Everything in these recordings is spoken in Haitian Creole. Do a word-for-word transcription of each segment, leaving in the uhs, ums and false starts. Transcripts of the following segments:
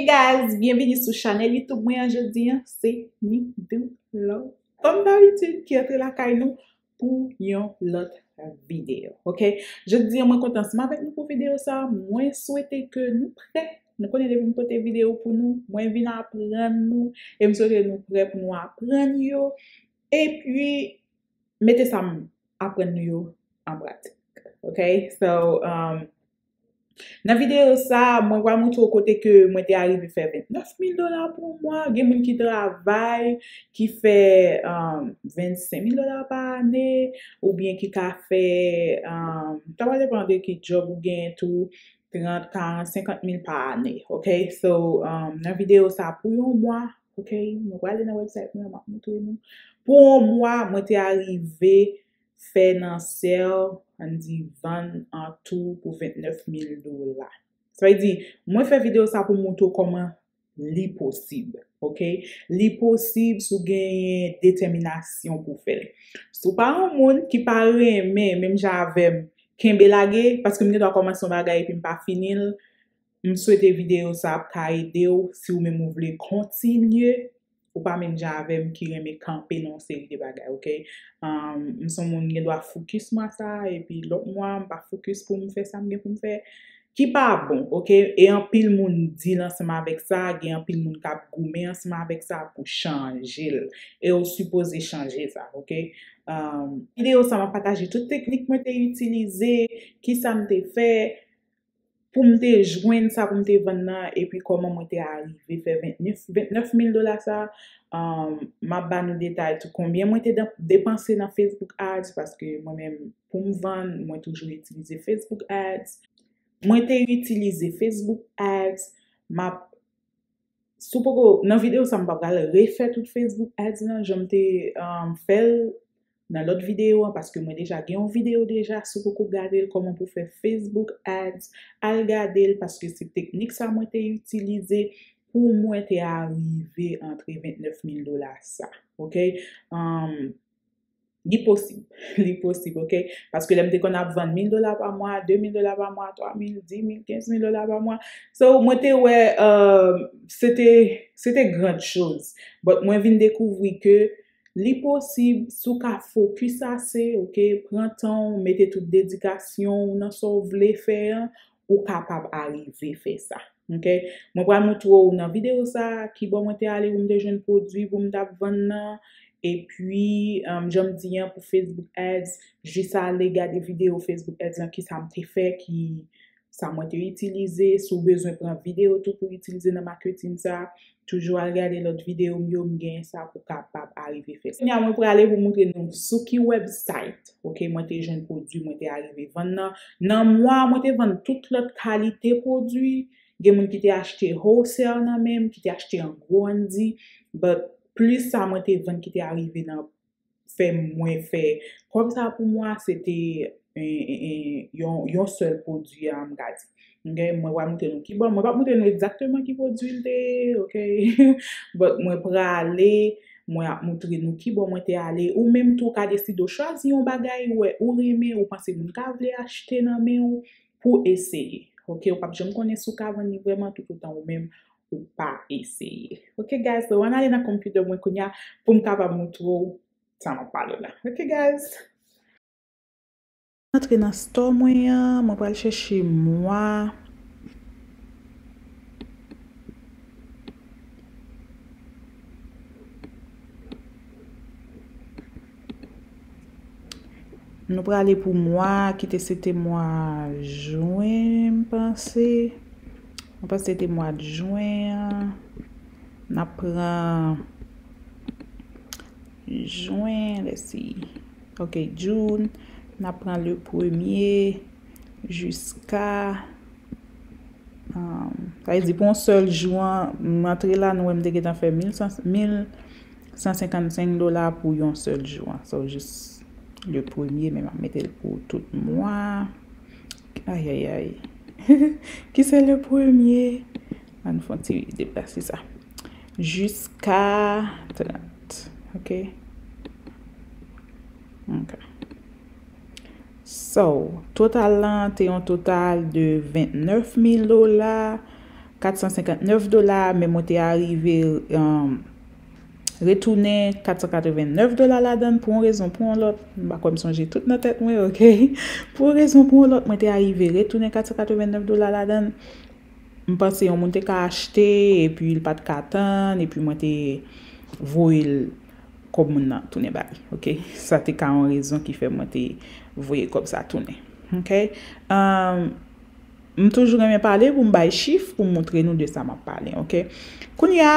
Guys, byenvini sou chanèl YouTube mwen an. Jodi an, se Nidou Love, kòm dabitid, ki antre lakay nou pou yon lòt videyo, ok? Jodi an, mwen kontan ansanm avèk nou pou videyo sa. Mwen swete ke nou prè. Nou konnen depi m pote videyo pou nou, mwen vin aprann nou, e m swete nou prè pou nou aprann yo. Epi, mete sa m aprann nou yo an pratik. Ok? So, um, nan videyo sa, mwen pral montre w kote ke mwen te arive fè vennèf mil dola pou yon mwa. Gen moun ki travay, ki fè, um, vennsenk mil dola pa ane, oubyen ki ka fè, um, sa va depann de ki djòb ou genyen tou, trant, karant, senkant mil pa ane. Ok? So, um, nan videyo sa pou yon mwa, ok? Nou prale nan website mwen, m ap montre nou. Pou yon mwa, mwen te arive fè nan sèl, ann di vann an tou pou vennèf mil dola. Sa vle di, mwen fè videyo sa pou montre w kòman li posib, ok? Li posib si w genyen detèminasyon pou w fè l. Si w pa yon moun ki pa renmen, menm jan avè m, kenbe lage, paske m gendwa kòmanse yon bagay epi m pa fini l, m swete videyo sa ap ka ede w si w menm ou vle kontinye, ou pa menm jan avè m ki renmen kanpe nan yon seri de bagay, ok? Um, m se yon moun gendwa fokis mwa sa, epi lòt mwa, m pa fokis pou m fè sa m gen pou m fè, ki pa bon, ok? E anpil moun deal ansanm avèk sa, gen anpil moun k ap goumen ansanm avèk sa pou chanje l. E w sipoze chanje sa, ok? Um, videyo sa, m ap pataje tout teknik mwen te itilize, kisa m te fè, pou m te jwenn sa pou m te vann nan, epi kòman mwen te arive fè vennèf, vennèf mil dola sa. Um, m ap ba nou detay tou konbyen mwen te dan-, depanse nan Facebook Ads, paske mwen menm, pou m vann, mwen toujou itilize Facebook Ads. Mwen te itilize Facebook Ads, m ap, si w poko, nan videyo sa, m pa pral refè tout Facebook Ads lan, jan m te, um, fè l nan lòt videyo an, paske mwen deja gen yon videyo deja, si w poko gade l, kòman pou fè Facebook Ads, al gade l, paske se teknik sa mwen te itilize pou mwen te arive antre vennèf mil dola sa, ok? Um, li posib, li posib, ok? Paske lè m te konn ap vann mil dola pa mwa, de mil dola pa mwa, twa mil, di mil, kenz mil dola pa mwa. So, mwen te wè, um, se te, se te grand chose. But mwen vin dekouvri ke li posib, si w ka fokis ase, ok, pran tan w, mete tout dedikasyon w nan sa w vle fè an, ou kapab arive fè sa. Ok? Mwen pral montre w nan videyo sa, kibò mwen te ale pou m te jwenn pwodui pou m t ap vann nan, epi, um, jan m di an pou Facebook Ads, jis ale gade videyo Facebook Ads lan, kisa m te fè, ki, sa mwen te itilize. Si w bezwen pran videyo tou pou itilize nan maketin sa, toujou al gade lòt videyo m yo, m gen sa pou kapab arive fè sa. Kounye a, mwen prale pou montre nou sou ki website, ok, mwen te jwenn pwodui mwen te arive vann nan. Nan mwa, mwen te vann tout lòt kalite pwodui. Gen moun ki te achte wholesale nan men m, ki te achte an gwo, ann di, but plis sa mwen te vann ki te arive nan fè mwen fè kòb sa pou mwa, se te, e, e, e, yon, yon sèl pwodui a, m ka di. Ok, mwen pral montre nou kibò, mwen p ap montre nou egzakteman ki pwodui l te ye, ok? But mwen prale, mwen ap montre nou kibò mwen te ale. Ou menm tou, ou ka deside w chwazi yon bagay, ou wè, ou renmen, ou panse moun ka vle achte nan men w, pou eseye. Ok, ou p ap janm konnen si w ka vann li vrèman toutotan ou menm ou pa eseye. Ok, guys, so, ann ale nan konpitè mwen kounye a pou m kapab montre w sa m ap pale w la. Ok, guys. Antre nan store mwen an, mwen pral chèche mwa. Nou prale pou mwa ki te, se te mwa jen, m panse. Mwen panse se te mwa jen an. N ap pran jen, let's see. Ok, June. N ap pran le premye jiska, um, sa vle di pou yon sèl jou an, m antre la, nou wè m te gentan fè mil san, mil san senkannsenk dola pou yon sèl jou an. So, jis le premye, men m ap mete l pou tout mwa. Ayayay. Ki se le premye? Ann fè yon ti deplase sa. Jiska trant. Ok? Ok. So, total lan te yon total de vennèf mil dola. kat san senkant nèf dola, men mwen te arive, um, retounen kat san katreven nèf dola ladan l pou yon rezon, pou yon lòt. M pa kwè m sonje tout nan tèt mwen, oke? Pou yon rezon, pou yon lòt, mwen te arive retounen kat san katreven nèf dola ladan l. M panse yon moun te ka achte, epi l pa t ka tann, epi mwen te voye l kòb moun nan tounen ba li, oke? Sa te ka yon rezon ki fè mwen te voye kòb sa tounen, oke? Um, m toujou renmen pale pou m bay chif, pou m montre nou de sa m ap pale, oke? Kounye a,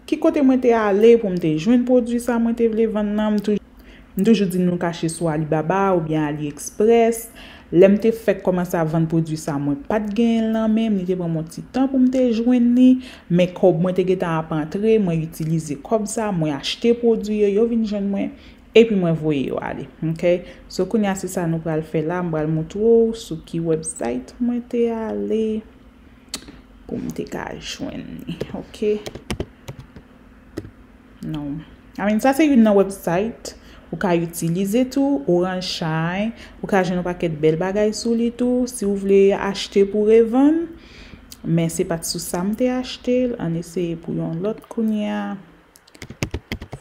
ki kote mwen te ale pou m te jwenn pwodui sa mwen te vle vann nan? M toujou, m toujou di nou ka achte sou Alibaba oubyen AliExpress. Lè m te fèk kòmanse ap vann pwodui sa, mwen pa t genyen l nan men m, li te pran m yon ti tan pou m te jwenn li, men kòb mwen te gentan ap antre, mwen itilize kòb sa, mwen achte pwodui yo, yo vin jwenn mwen, epi mwen voye yo ale, oke? So, kounye a, se sa nou pral fè la, m pral montre w sou ki website mwen te ale pou m te ka jwenn li, oke? Non. I mean, sa se youn nan website ou ka itilize tou, Orange Shine. Ou ka jwenn yon pakèt bèl bagay sou li tou, si w vle achte pou revann. Men se pa t sou sa m te achte l. Ann eseye pou yon lòt kounye a.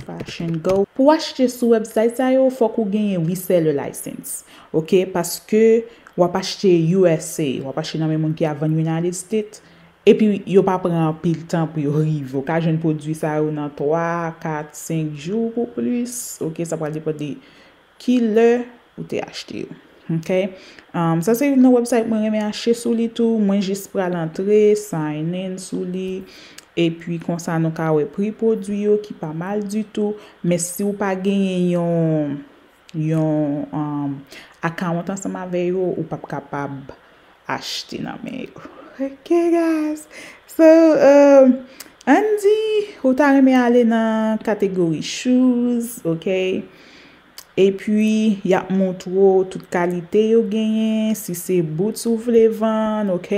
Fashion Go. Pou w achte sou website sa yo, fòk ou genyen reseller license. Oke? Paske w ap achte U S A, w ap achte nan men moun ki ap vann United States. Epi yo pa pran anpil tan pou yo rive. Ou ka jwenn pwodui sa yo nan twa, kat, senk jou pou plis. Oke, sa pral depann de ki lè ou te achte yo. Oke? Um, sa se youn nan website mwen renmen achte sou li tou. Mwen jis pral antre, sign in sou li. Epi konsa nou ka wè pri pwodui yo ki pa mal ditou. Men si w pa genyen yon yon, um, account ansanm avè yo, ou p ap kapab achte nan men yo. Ok, guys. So, um, ann di, ou ta renmen ale nan kategori shoes, ok? Epi, y ap montre w tout kalite yo genyen, si se boots ou vle vann, ok?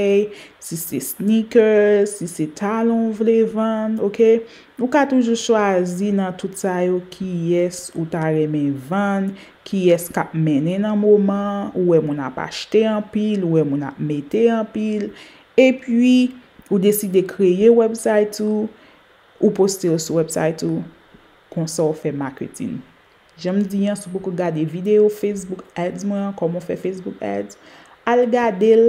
Si se sneakers, si se talon ou vle vann, ok? Ou ka toujou chwazi nan tout sa yo kiyès ou ta renmen vann, kiyès k ap mennen nan moman, ou wè moun ap achte anpil, ou wè moun ap mete anpil, epi ou deside kreye website ou, ou poste yo sou website ou, konsa w fè marketing. Jan m di an, si w poko gade videyo Facebook Ads mwen an, kòman w fè Facebook Ads, al gade l,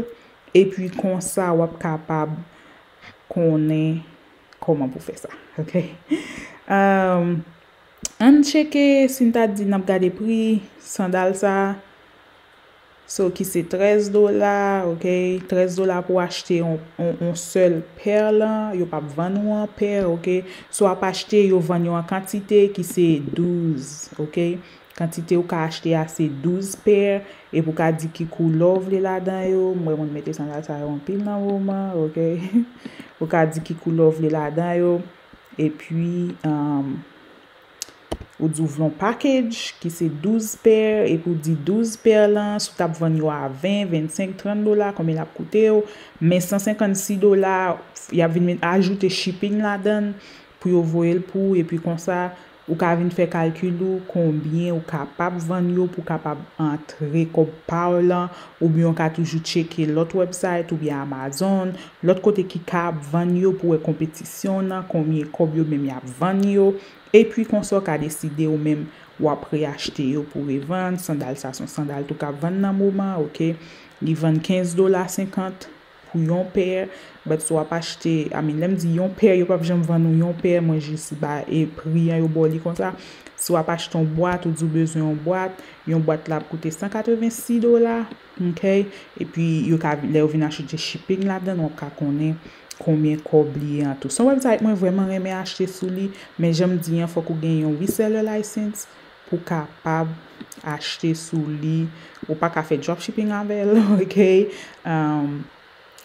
epi konsa w ap kapab konnen kòman pou fè sa, ok? Um, ann tcheke, si n ta di n ap gade pri sandal sa, so ki se trèz dola, ok? Trèz dola pou achte on, on, on sèl pè lan, yo p ap vann ou an pè, ok? Si w ap achte, yo vann yo an kantite ki se douz, ok? Kantite ou ka achte a se douz pè, epi ou ka di ki koulè w vle ladan yo. M wè moun mete sandal sa yo anpil nan moman, ok? Ou ka di ki koulè w vle ladan yo. Epi, um, ou di w vle yon package ki se douz pè, epi ou di douz pè lan, si w t ap vann yo a ven, vennsenk, trant dola, konbyen l ap koute w. Men san senkannsis dola, y ap vin met, ajoute shipping ladan l pou yo voye l pou ou, epi konsa, ou ka vin fè kalkil ou konbyen ou kapab vann yo pou w kapab antre kòb pa w lan, oubyen w ka toujou tcheke lòt website oubyen Amazon, lòt kote ki ka ap vann yo pou w wè konpetisyon w nan, konbyen kòb yo menm y ap vann yo, epi konsa w ka deside ou menm w ap reachte yo pou revann. Sandal sa se yon sandal tou k ap vann nan moman, ok? Li vann kenz dola senkant pou yon pè, but si w ap achte, I mean, lè m di yon pè, yo p ap janm vann ou yon pè, mwen jis ba e pri an yo ba w li konsa. Si w ap achte yon bwat, ou di w bezwen yon bwat, yon bwat la ap koute san katrevensis dola, ok? Epi, yo ka, lè yo vin ajoute shipping ladan l, w ap ka konnen konbyen kòb li ye an tou. Se yon website mwen vrèman renmen achte sou li, men jan m di an, fòk ou gen yon reseller license pou w kapab achte sou li. Ou pa ka fè dropshipping avè l, ok? Um,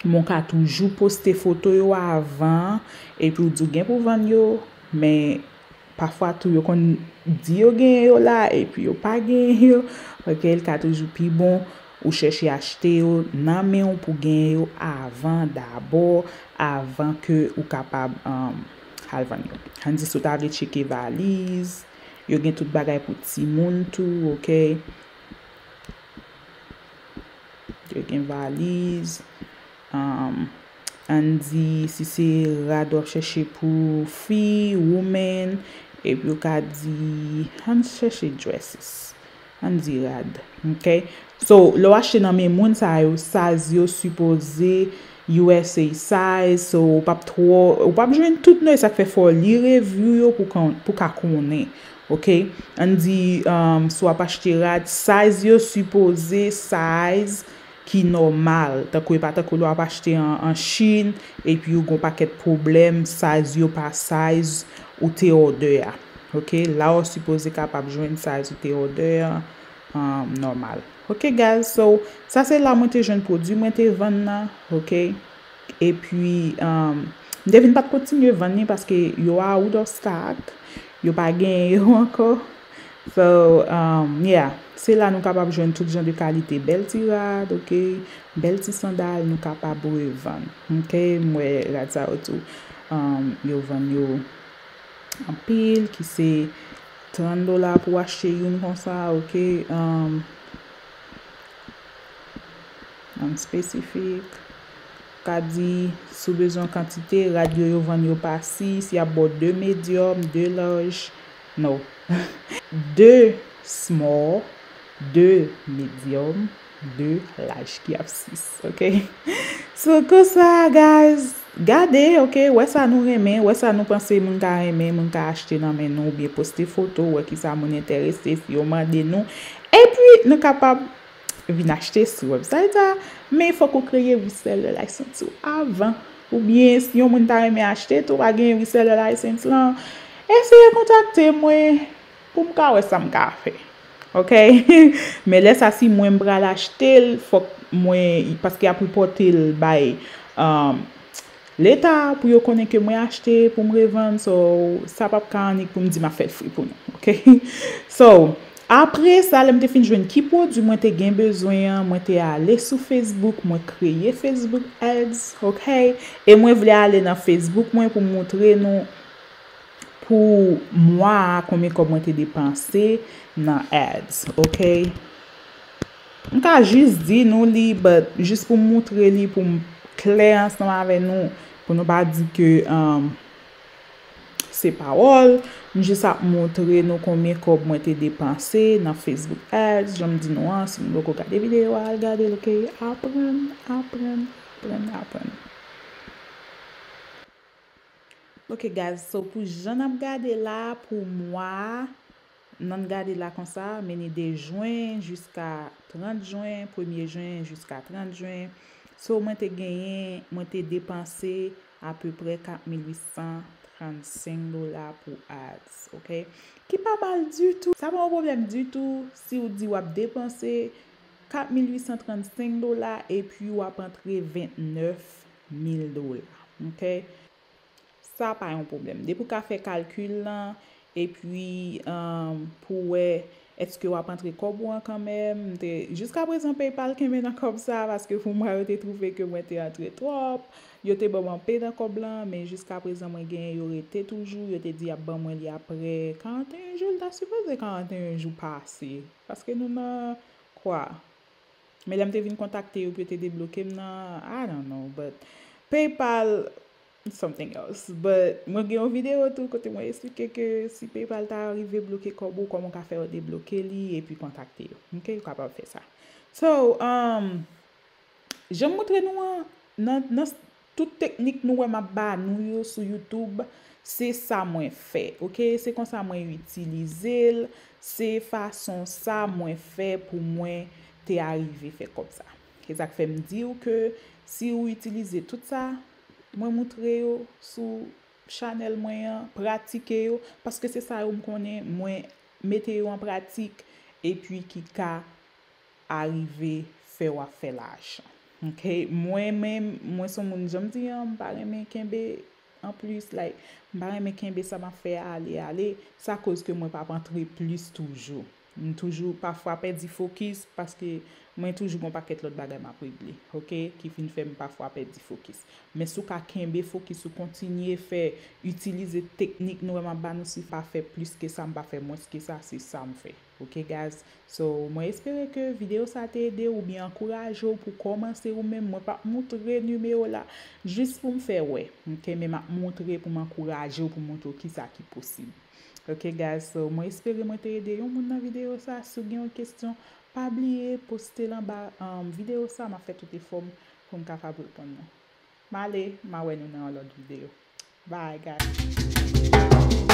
men w ka toujou poste foto yo avan, epi w di w gen pou vann yo, men pafwa tou yo konn di yo genyen yo la, epi yo pa genyen yo, ok? L ka toujou pi bon ou chèche achte yo nan men w pou genyen yo avan, dabò, avan ke ou kapab, um, al vann yo. Ann di si w ta vle tcheke valiz, yo gen tout bagay pou timoun tou, ok? Yo gen valiz. Um, Ann di si se rad w ap chèche pou fi, woman, epi w ka di, ann chèche dresses. Ann di rad, ok? So, lè w achte nan men moun sa yo, size yo sipoze U S A size, so w p ap twò, w p ap jwenn tout non, e sa k fè fò w li review yo pou ka, pou ka konnen, ok? Ann di, um, si w ap achte rad, size yo sipoze size ki nòmal. Tankou e pa tankou lè w ap achte an, an Chin, epi w gen yon pakèt pwoblèm, size yo pa size ou te order a. Ok, la w sipoze kapab jwenn size ou te order an, um, nòmal. Ok, guys, so, sa se la mwen te jwenn pwodui mwen te vann nan, ok? Epi, um, m te vin pa t kontinye vann li paske yo out of stock, yo pa genyen yo ankò. So, um, yeah, se la nou kapab jwenn tout jan de kalite bèl ti rad, ok? Bèl ti sandal, nou kapab revann. Ok, m wè rad sa yo tou, um, yo vann yo anpil, ki se trant dola pou achte youn konsa, ok? Um, yon espesifik. Ka di, si w bezwen kantite, rad yo, yo vann yo pa size, y ap ba w de medium, de large, no. De small, de medium, de large ki ap size, ok? So, konsa, guys, gade, ok? Wè sa nou renmen, wè sa nou panse moun ka renmen, moun ka achte nan men nou, oubyen poste foto, wè kisa moun enterese, si yo mande nou. Epi, nou kapab vin achte sou website sa, men fòk ou kreye reseller license ou avan. Oubyen, si yon moun ta renmen achte tou, pa gen reseller license lan, eseye kontakte mwen pou m ka wè sa m ka fè. Ok? Men lè sa, si mwen m pral achte l, fòk mwen, paske y ap repòte l bay, um, Leta pou yo konnen ke mwen achte pou m revann, so sa p ap ka annik pou m di m ap fè l free pou nou, ok? So, apre sa, lè m te fin jwenn ki pwodui mwen te gen bezwen an, mwen te ale sou Facebook, mwen kreye Facebook ads, ok? E mwen vle ale nan Facebook mwen pou m montre nou pou mwa a konbyen kòb mwen te depanse nan ads, ok? M ka jis di nou li, but jis pou m montre li, pou m klè ansanm avè nou, pou nou pa di ke, um, se pawòl. M jis ap montre nou konbyen kòb mwen te depanse nan Facebook Ads. Jan m di nou an, si nou poko gade videyo a, al gade l, ok? Aprann, aprann, aprann, aprann. Ok, guys, so pou jan n ap gade la, pou mwa a, n ann gade la konsa, men ni de jen jiska trant jen, premye jen jiska trant jen. So, mwen te genyen, mwen te depanse apeprè kat mil uit san trannsenk dola pou ads, ok? Ki pa mal ditou. Sa pa yon pwoblèm ditou si w di w ap depanse kat mil uit san trannsenk dola epi w ap antre vennèf mil dola, ok? Sa pa yon pwoblèm. Depi w ka fè kalkil lan, epi, um, pou w wè èske w ap antre kòb ou an kanmenm. M te, jiskaprezan, PayPal kenbe nan kòb sa, paske pou mwa yo te twouve ke mwen te antre twòp. Yo te ban m anpe nan kòb lan, men jiskaprezan mwen genyen yo rete toujou. Yo te di y ap ban mwen li apre karanteyen jou, li ta sipoze karanteyen jou pase. Paske nou nan kwa? Men lè m te vin kontakte yo pou yo te debloke m nan, I don't know, but PayPal, something else. But mwen gen yon videyo tou kote mwen esplike ke si PayPal ta rive bloke kòb ou, kòman w ka fè yo debloke li epi kontakte yo. Ok, ou kapab fè sa. So, um, jan m montre nou an, nan, nan s-, tout teknik nou wè m ap ba nou yo sou YouTube, se sa mwen fè, ok? Se konsa mwen itilize l, se fason sa mwen fè pou mwen te arive fè kòb sa. Se sa k fè m di w ke si w itilize tout sa mwen montre yo sou chanèl mwen an, pratike yo, paske se sa yo m konnen, mwen mete yo an pratik, epi ki ka arive fè w ap fè lajan. Ok? Mwen menm, mwen se yon moun, jan m di an, m pa renmen kenbe anplis, like, m pa renmen kenbe sa m ap fè a ale, ale. Sa koz ke mwen p ap antre plis toujou. M toujou pafwa pèdi fokis paske mwen toujou gen yon pakèt lòt bagay m ap regle, ok? Ki vin fè m pafwa pèdi fokis. Men si w ka kenbe fokis ou, kontinye fè, itilize teknik nou wè m ap ba nou, si w pa fè plis ke sa, m pa fè mwens ke sa, se sa m fè. Ok guys, so mwen espere ke videyo sa te ede w oubyen ankouraje w pou kòmanse ou menm. Mwen p ap moutre nimewo la jis pou m fè wè, ok, men m ap moutre pou m ankouraje w, pou m montre w kisa ki posib. Ok guys, so mwen espere mwen te ede yon moun nan videyo sa. Si w gen yon kesyon, pa bliye poste l anba um, videyo sa. M ap fè tout efò m pou m kapab reponn nou. M ale, m a wè nou nan yon lòt videyo. Bye guys.